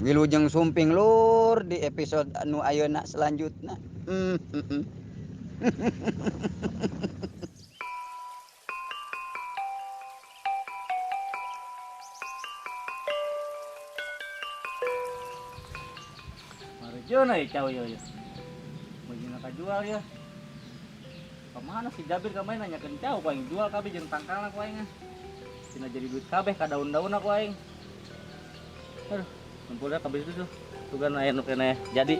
Wilujeng sumping lur di episode anu ayeuna selanjutna. Marjona ya cau ya. Bajina kajual ya. Kemana si Jabir kemarin nanyakeun cau ku aing jual kabeh jeung tangkalna ku aing. Tina jadi duit kabeh ka daun-daun ku aing. Aduh, kumpulnya kabeh itu tuh. Tugan aya nu keneh jadi.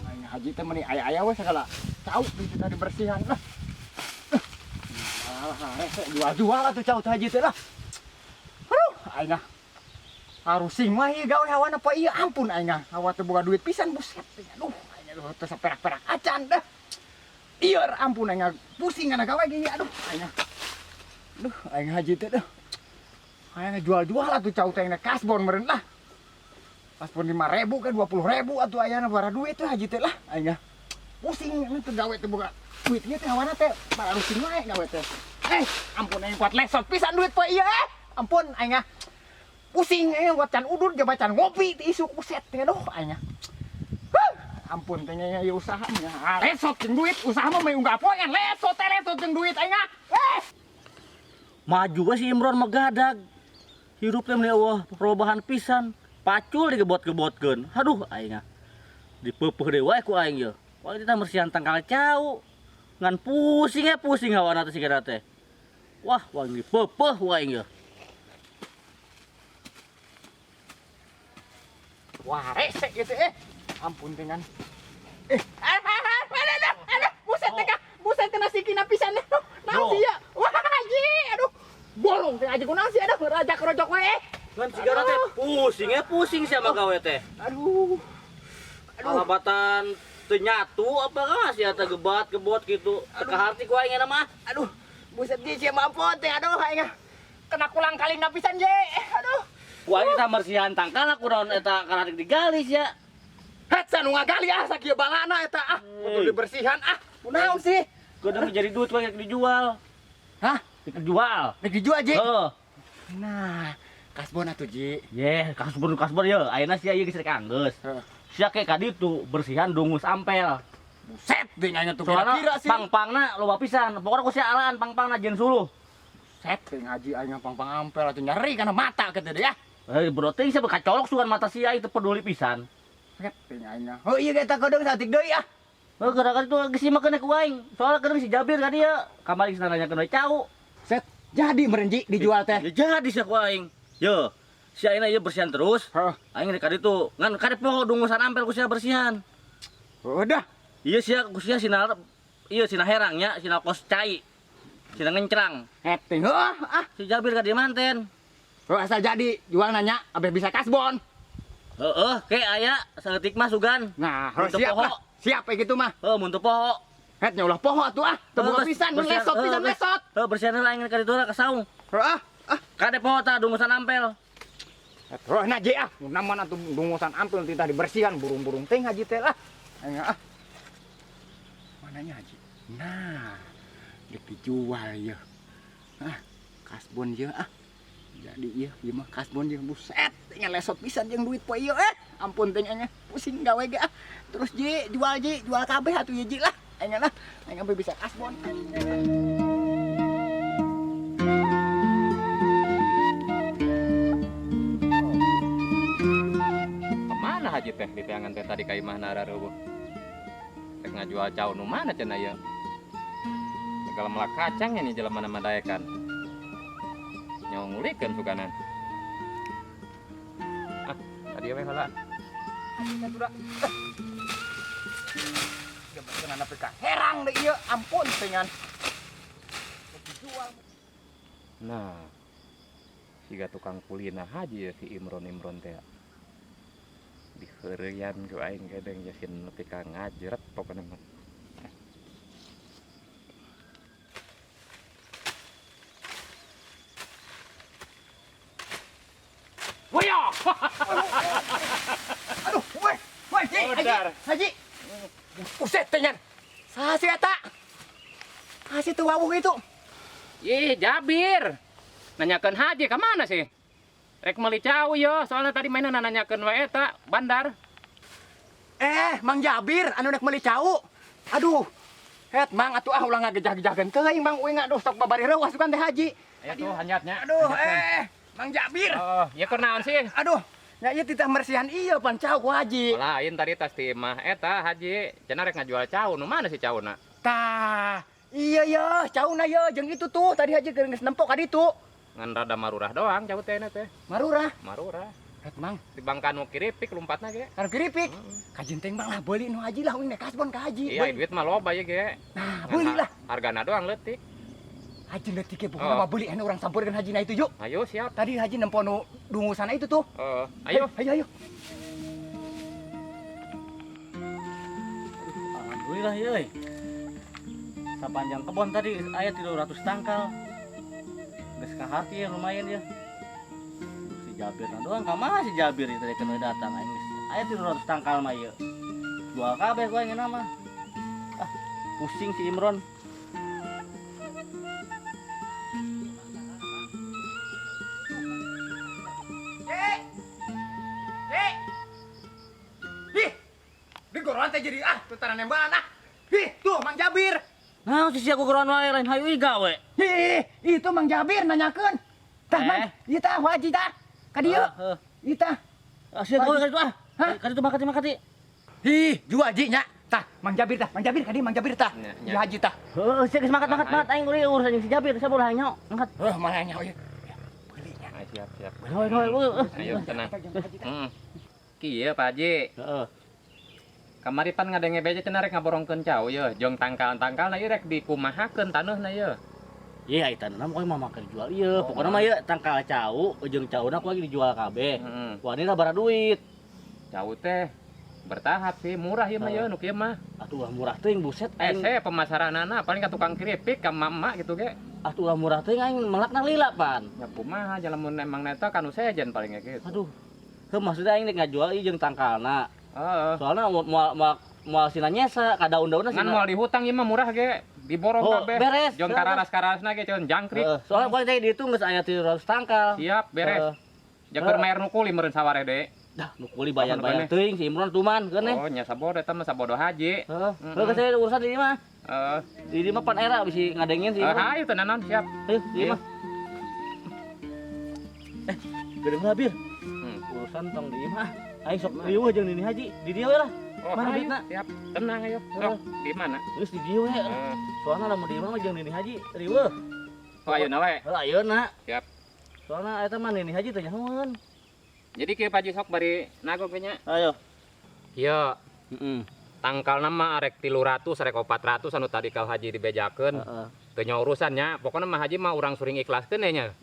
Aing haji teh meuni aya-aya we sagala cau di tadi bersihan lah. Alah, rese jual-jual atuh cau teh haji teh lah. Aduh, aing ah. Harusing mah ieu gawe hawana poe ieu ampun aing ah. Hawa teh boga duit pisan buset. Aduh, aing aduh teu saperak-perak acan dah. Ieu ampun aing ah, pusing kana gawe ge ieu aduh aing ah. Aduh, aing haji teh dah. Aing jual-jual atuh cau teh aing kasbon meureun lah. Kasbon 5.000 ke 20.000 atuh ayana bara duit teh haji teh lah aing ah. Pusing ini teh gawe teh boga duit ieu teh hawana teh bararusing wae gawe teh. Ampun aing kuat lesot pisan duit poe ieu eh. Ampun aing ah. Pusing aing kuat can udud jaba can ngopi ti isuk buset teh aduh aing ah. Huh, ampun teh nya ieu usaha nya. Ah, lesot jeung duit usaha mah meh unggal poe lesot teh lesot jeung duit aing ah. Maju we si Imron mah gadag. Hirup teh meni eueuh perubahan pisan. Pacul digebot-gebotkeun. Aduh aing ah. Dipeupeuh deui wae ku aing ye. Wah kita mersihan tangkal cau. Ngan pusing ya pusing hawana teh sigana teh. Wah, wah dipeupeuh ku aing ye. Wah, rese ieu teh eh. Ampun teh ngan. Aduh, aduh, buset teh kah. Buset teh nasi kina pisan. Aduh, naon sih ya? Wah, haji, aduh. Bolong teh haji kunaon sih aduh, rajak rojok we eh. Ngan sigana teh pusing ya pusing sia mah gawe teh. Aduh. Aduh. Alabatan teu nyatu apa kah sia teh gebat-gebot gitu. Teu kaharti ku aing mah. Aduh, buset ge sia mah ampun teh aduh aing ah. Kena kulang kaling pisan je. Aduh. Ku aing teh mersihan tangkal ku naon eta karatik digali sia. Het sia nu ngagali ah sakieu balana eta ah. Kudu dibersihan ah. Kunaon sih? Kudu jadi duit ku aing dijual. Hah? Dijual. Rek dijual, Ji? Heeh. Nah, kasbon atuh, Ji. Yeh, kasbon kasbon ye. Ayeuna sia ieu geus rek anggeus. Heeh. Sia ke ka ditu bersihan dungus ampel. Buset deh nanya tuh Soalna kira-kira sih. Pang-pangna loba pisan. Pokokna ku sia alaan pang-pangna jeung suluh. Buset deh ngaji aing pang-pang ampel atuh nyeri kana mata kitu deh ya. Bro, teh sia kacolok sugan mata sia itu peduli pisan. Buset deh aing. Oh iya eta kodong saeutik deui ah. Heuh, gara-gara itu geus simakeun ku aing. Soalna kedeung si Jabir ka dieu. Kamari geus nanyakeun we cau. Set, jadi meureun Ji dijual teh. Ya jadi sia ku aing. Ye, si aing ieu bersihan terus. Heeh. Aing rek ka ditu. Ngan kade poho dungusan ampel ku sia bersihan. Udah. Iya sia ku sia sina ieu sina herang nya, sina kos cai. Sina ngencrang. Hetting heuh ah. Si Jabir ka dieu manten. Heuh asal jadi jual nanya abeh bisa kasbon. Heeh, ke aya saeutik mah sugan. Nah, heuh, Mun teu siap poho. lah. Siap kayak gitu mah. Heuh, mun teu poho. Het nya ulah poho atuh ah. Teu boga pisan, mun lesot pisan lesot. Heuh, bersihan heula aing ka ditu ka saung. Heuh ah. Ah. Kade poho tah dungusan ampel. Het heuh na je ah. Mun naman atuh dungusan ampel titah dibersihan burung-burung teh haji teh lah. Aing ah. Mananya haji? Nah, dek dijual ye. Ah, kasbon ye ah. Jadi ieu ieu mah kasbon jeung buset tinggal lesot pisan jeung duit poe ieu eh. Ampun teh nya pusing gawe ge ah. Terus ji jual ji jual kabeh atuh ieu ji lah. Aing lah, aing sampai bisa kasbon. Kemana haji teh diteangan teh tadi ka imah narareueuh? Rek ngajual cau nu mana cenah ieu? Segala melak kacang ini jelema nama daekan. Nyawa ngulikeun suganan. Ah, tadi we heula. Herang deh ieu, ampun dengan. Nah, siga tukang kulina haji ya si Imron Imron teh. Diheureyan ku aing kadang yakin nepi ka ngajret pokona mah. Woyo. Aduh, weh, weh, Ji, Haji, Haji. Buset teh nyan. Saha sih eta? Saha sih teu wawuh itu? Ih, Jabir. Nanyakeun Haji ka mana sih? Rek meuli cau yo, soalnya tadi mainan nanyakeun wae eta bandar. Mang Jabir anu rek meuli cau. Aduh. Het Mang atuh ah ulah ngagejah-gejahkeun teuing Mang uing aduh sok babari reuas sugan teh Haji. Aya tuh hanyatnya. Aduh, Mang Jabir. Oh, ya keur naon sih? Aduh, ya ieu titah mersihan ieu pan cau ku Haji. Lain tadi tas ti imah eta Haji, cenah rek ngajual cau, nu mana sih cauna? Tah, iya ya, cauna ye jeung itu tuh tadi Haji geus nempok ka ditu. Ngan rada marurah doang cau teh teh. Marurah? Marurah. Het Mang. Di bangka nu kiripik lompatna ge. Kanu kiripik? Kajin teh Mang lah beuli nu Haji lah uing kasbon ka Haji. Iya, duit mah loba ye ge. Nah, beuli lah. Hargana doang leutik. Haji leutik ge pokona mah beuli anu urang sampeurkeun Haji na itu yuk. Ayo siap. Tadi Haji nempo nu dungu sana itu tuh. Oh, ayo. Ayo, ayo. Alhamdulillah ye euy. Sapanjang kebon tadi aya 300 tangkal. Geus kaharti ya lumayan ya. Si Jabir na doang ka mana si Jabir ieu tadi kena datang aing geus. Aya 300 tangkal mah ieu. Jual kabeh ku aing mah. Ah, pusing si Imron. Ih, di goroan teh jadi ah, tuh tanah nembalan ah. Ih, tuh Mang Jabir. Nah, si sia goroan wae lain hayu iga we. Ih, itu Mang Jabir nanyakeun. Tah, Mang, ieu tah Haji tah. Ka dieu. Ieu tah. Ah, sia gawe ka ditu ah. Hah? Ka ditu makati makati. Ih, jua Haji nya. Tah, Mang Jabir tah, Mang Jabir ka dieu Mang Jabir tah. Ieu Haji tah. Heuh, sia geus makat makat makat aing urusan jeung si Jabir, sia bolah nyaho. Mangkat. Heuh, mana nyaho ieu. Beuli nya. Ayo siap, siap. Heuh, heuh, Ayo tenang. Kieu Pak Haji. Heeh. Kamari pan ngadenge beja cenah rek ngaborongkeun cau ye, jeung tangkal-tangkalna ieu rek dikumahakeun taneuhna ye. Iya, eta taneuhna mah mah make dijual ieu. Pokona mah ieu tangkal cau jeung cauna ku lagi dijual kabeh. Wani lah bara duit. Cau teh bertahap sih, murah ieu mah ye nu kieu mah. Atuh ulah murah teuing buset aing. Saya pemasaranana paling ka tukang keripik ka emak-emak gitu ge. Atuh ulah murah teuing aing melakna lila pan. Ya kumaha lamun emang neta ka nu sejen paling ge gitu. Aduh. Heuh maksudnya aing rek ngajual ieu jeung tangkalna. Heeh. Soalna moal sina nyesa ka daun-daunna sina. Ngan moal dihutang ieu mah murah ge, diborong kabeh. Beres. Jeung kararas-kararasna ge ceun jangkrik. Heeh, soalna poe teh ditu geus aya 300 tangkal. Siap, beres. Jeung keur mayar nu kuli meureun saware deui. Dah, nu kuli bayar-bayar teuing si Imron tuman keun Oh, nya sabodo eta mah sabodo haji. Heeh. Heuh geus aya urusan di dieu mah. Heeh. Di dieu mah pan era bisi ngadengin si Imron. Hayu teh naon siap. Hayu, di dieu mah. Geudeung lah bir. Urusan tong di imah. Aing sok riweuh jeung Nini Haji di dieu we lah. Oh, Mana ayo, duitna? siap. Tenang ayo. Sok, di mana? Geus di dieu we. Soalna lamun di imah mah jeung Nini Haji riweuh. Oh, ayeuna we. Heuh, ayeuna. Siap. Soalna eta mah Nini Haji teh nyahoeun. Jadi kieu Pak Haji sok bari nagog we nya. Ayo. Ieu. Heeh. Tangkalna mah arek 300, arek 400 anu tadi kal Haji dibejakeun. Heeh. Teu nya urusan nya, pokona mah Haji mah urang suring ikhlaskeun nya.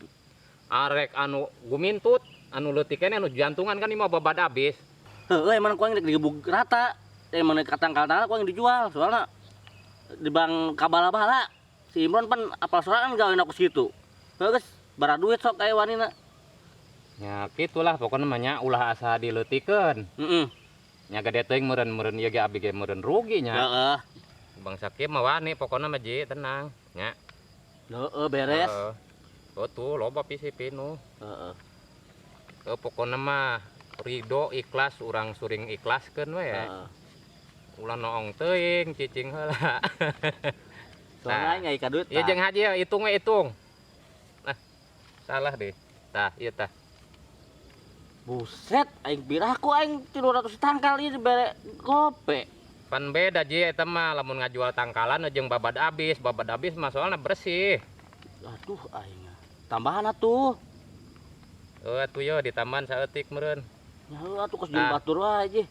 Arek anu gumintut, anu leutik keneh anu jantungan kan ieu mah babad abis. Heuh, emang ku aing rek digebug rata. Emang rek tangkal-tangkal ku aing dijual, soalna di bank kabala-bala. Si Imron pan apal sorangan gawe ku situ. Heuh geus, bara duit sok aya wanina. Ya kitulah pokona mah nya ulah asa dileutikeun. Heeh. Nya gede teuing meureun-meureun ieu ge abdi ge meureun rugi nya. Heeh. Bangsa kieu mah wani pokona mah Ji, tenang nya. Heeh, beres. Heeh. Oh tuh loba pisi pinu. Heeh. Heuh, pokona mah ridho ikhlas urang suring ikhlaskeun we. Heeh. Ulah noong teuing cicing heula. Soalna aing ka duit. Ieu jeung Haji ya, hitung we hitung. Nah, salah deh. Tah, ieu tah. Buset, aing biraku aing 300 tangkal ieu dibere gope. Pan beda Ji eta mah lamun ngajual tangkalan jeung babad abis mah soalna bersih. Aduh aing. Tambahan atuh. Heuh atuh ye ditambahan saeutik meureun. Ya heuh atuh kos jeung batur wae Ji.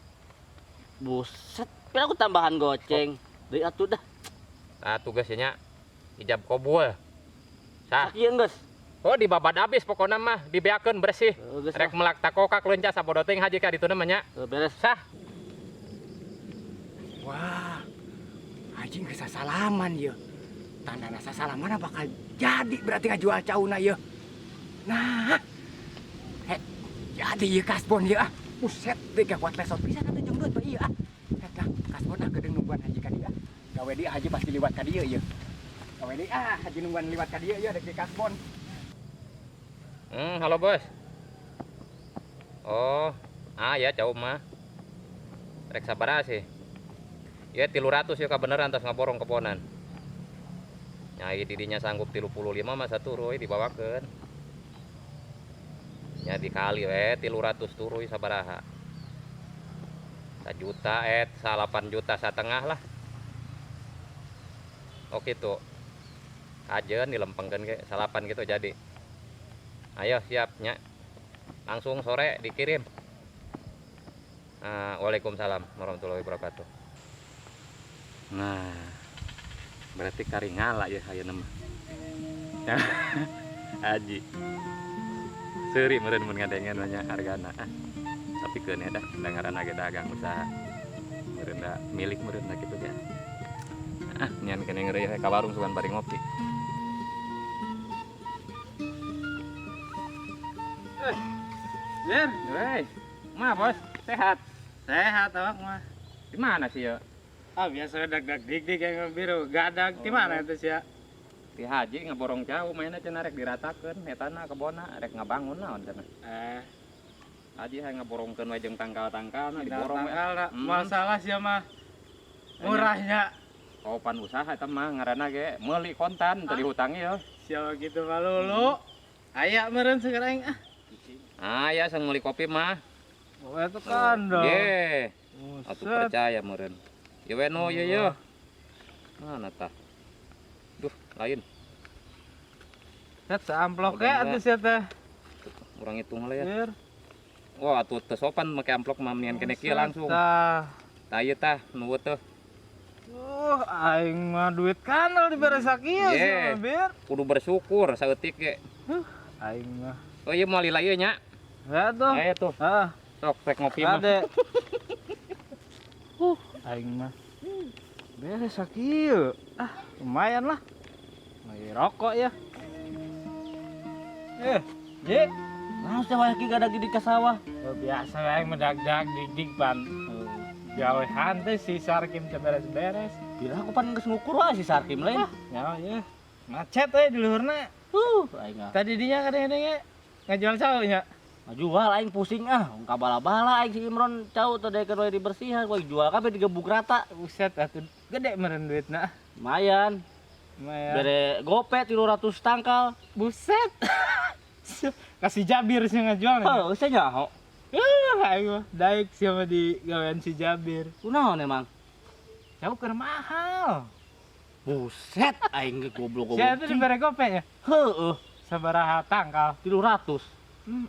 Buset, pira aku tambahan goceng. Deui atuh dah. Tah tugasnya ijab kabul. Sah. Sakieu geus. Oh, dibabad abis pokona mah, dibeakeun bersih. Heuh, geus Rek lah. melak takokak leunca sabodo teuing haji ka dituna mah nya. Heuh, beres. Sah. Wah, haji geus sasalaman ye. Tandana sasalaman bakal jadi berarti ngajual cauna ye. Nah, he, jadi ieu kasbon ye ah. Buset, teh kuat lesot pisan atuh jeung duit mah ieu ah. Het lah, kasbon ah geudeung nungguan haji ka dieu ah. Gawe dia haji pasti liwat ka dieu ye. Gawe dia ah, haji nungguan liwat ka dieu ye dek di kasbon. Halo bos. Oh, ah ya jauh mah. Rek sabaraha sih? Ya 300 ya kabeneran tos ngaborong kebonan. Nyai didinya sanggup 35 mah saturuy dibawakeun. Nya dikali we 300 turuy sabaraha. Sajuta 8 juta setengah lah. Oh gitu. Kajeun dilempengkeun ge 8 gitu jadi. Ayo siap nya. Langsung sore dikirim. Nah, waalaikumsalam warahmatullahi wabarakatuh. Nah, berarti kari ngala ya ayeuna mah. Haji. Seuri meureun mun ngadengen mah nya hargana. Ah, tapi keun dah dengaran ge dagang usaha. Meureun da milik meureun da kitu ge. Ah, nyan keneh ngeureuyeuh ka warung sugan bari ngopi. Bir, Wey, mah bos, sehat. Sehat awak mah. Di mana sih ya? Ah biasa dag-dag dik-dik yang biru, gadag di mana itu sih ya? Di haji ngeborong jauh mainnya cenah rek diratakeun etana kebona rek ngabangun naon cenah. Haji hayang ngaborongkeun we jeung tangkal-tangkalna diborong we. Tangkal-tangkalna, moal salah sih mah. Murahnya. Kapan usaha eta mah ngaranna ge meuli kontan teu dihutangi ya. Siapa gitu mah lulu. Aya meureun sekarang ah. Aya sang meuli kopi mah. Oh, itu kan dong. Ye. Atuh Buset. percaya meureun. Ieu we nu ieu ye. Mana tah? Duh, lain. Set saamplok Udah ya enggak. atuh sia teh. Urang hitung heula ya. Bir. Wah, atuh teu sopan make amplok mah mendingan kene kieu langsung. Tah. Tah ieu tah nu teh. Aing mah duit kanal dibere sakieu Ye. sia mah, Bir. Kudu bersyukur saeutik ge. Aing mah. Oh ieu moal lila ieu nya. Ya tuh. Ayo tuh. Ah, Sok rek ngopi mah. ade. Aing mah. Beres sakieu. Ah, lumayan lah. Lagi rokok ya. Ji. Naon sih wayah ki gadag di ka sawah? Oh, biasa aing mah dag-dag dig-dig pan. Gawehan teh si Sarkim teh beres-beres. Bila aku pan geus ngukur wae si Sarkim lain. Ah, ya, ya. Macet euy di luhurna. Aing ah. Tadi dinya kadang-kadang ge ngajual cau nya. Ngajual aing pusing ah, kabala-bala aing si Imron cau teh daekeun wae dibersihan, wae jual kabeh digebuk rata. Buset atuh gede meureun duitna. Lumayan. Lumayan. Bere gope 300 tangkal. Buset. Kasih Jabir sih ngajual nih. Heuh, saya nyaho. Aing mah daek sih sama di gawean si Jabir. Kunaon emang? Cau keur mahal. Buset, aing ge goblok-goblok. Sia teh dibere gope nya? Heueuh. Sabaraha tangkal? 300.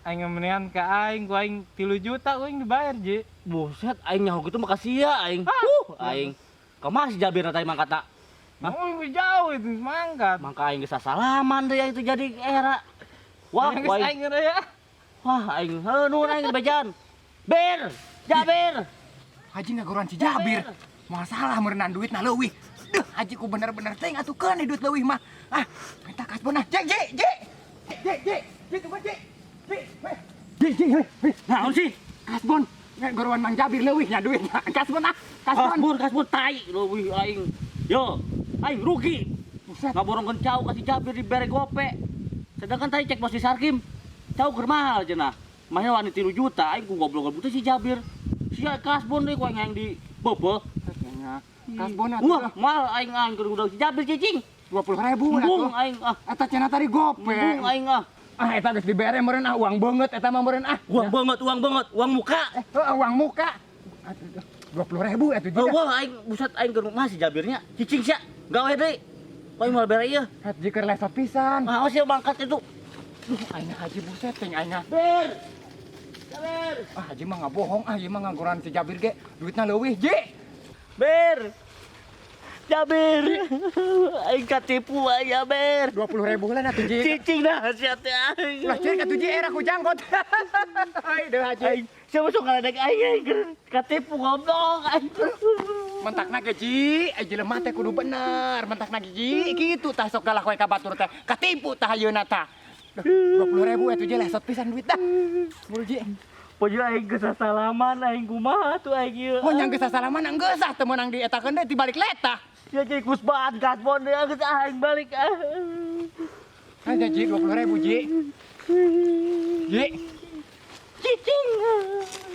Aing mendingan ka aing, ku aing 3 juta ku aing dibayar, Ji. Buset, aing nyaho gitu mah sia aing. Hah? Aing. Kumaha si Jabir tadi mangkatna? Hah? Oh, jauh itu mangkat. Mangka aing geus sasalaman deui itu jadi era. Wah, Aing geus aing. aing geus ya. Wah, aing heuh nuhun aing bejan. Bir, Jabir. Haji ngagoran si Jabir. Moal salah meureunnan duitna leuwih. Duh, haji ku bener-bener teh ngatukeun duit leuwih mah. Ah, minta kasbon ah. Ji, Ji, Ji. Ji, Ji, Ji, tunggu Ji. Ji, weh. Ji, Ji, weh, weh. Naon sih? Kasbon, ngagoran Mang Jabir leuwih nya duitna. Kasbon ah, kasbon. Kasbon, kasbon tai leuwih aing. Yo, aing rugi. Buset. Ngaborongkeun cau ka si Jabir dibere gope. Sedangkan tadi cek bos si Sarkim, cau keur mahal cenah. Mahal wani 3 juta, aing ku goblok-goblok teh si Jabir. Si kasbon deui ku aing hayang di beubeuk. Kasbon atuh. Wah, mahal aing aing keur udah si Jabir cicing. 20.000 Embung atuh. aing ah. Eta cenah tadi gope. Embung aing ah. Ah, eta geus dibere meureun ah uang beungeut eta mah meureun ah. Uang beungeut, uang beungeut, uang muka. Heuh, uang muka. Atuh, 20.000 atuh Oh, juga. wah aing buset aing keur mah si Jabirnya cicing sia. Gawe deui. Kok aing moal bere ieu. Het jikeun lesot pisan. Ah, sia mangkat itu. Duh, aing haji buset teh aing. Bir. Jabir. Ah, haji mah ngabohong ah, ieu mah ngangguran si Jabir ge duitna leuwih, Ji. Bir. Jabir. Aing katipu aing, Jabir. 20.000 lah atuh, Ji. Cicing dah sia teh aing. Lah ceurik atuh, Ji, era ku jangkot. Hai deuh, Haji. Aing siapa sok ngaledek aing, aing katipu goblok aing. Mentakna ge, Ji, ai jelema teh kudu bener, mentakna ge, Ji, kitu tah sok galak we ka batur teh. Katipu tah ayeuna tah. Duh, 20.000 atuh, Ji, lesot pisan duit dah. Buru, Ji. Pojo aing geus sasalaman, aing kumaha tuh aing ieu. Oh, nyang geus sasalaman geus ah teu meunang dietakeun deui dibalik letah. Ya jadi kusbaan kasbon deui geus aing balik ah. Aja, Ji, 20.000, Ji. Ji, Cicing.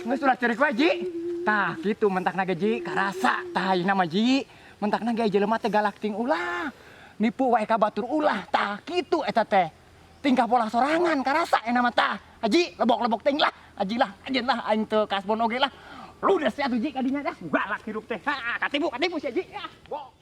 Geus ulah ceurik wae, Ji. Tah, kitu mentakna ge, Ji, karasa tah ayeuna mah, Ji. Mentakna ge jelema teh galak ting ulah. Nipu wae ka batur ulah, tah kitu eta teh. Tingkah pola sorangan karasa eta mah tah. Haji, lebok-lebok ting lah. Haji lah, anjeun lah aing teu kasbon oge lah. Ludes ya atuh, Ji, kadinya dah. Galak hirup teh. Ha, katipu, katipu sia, Ji. Ah, boh.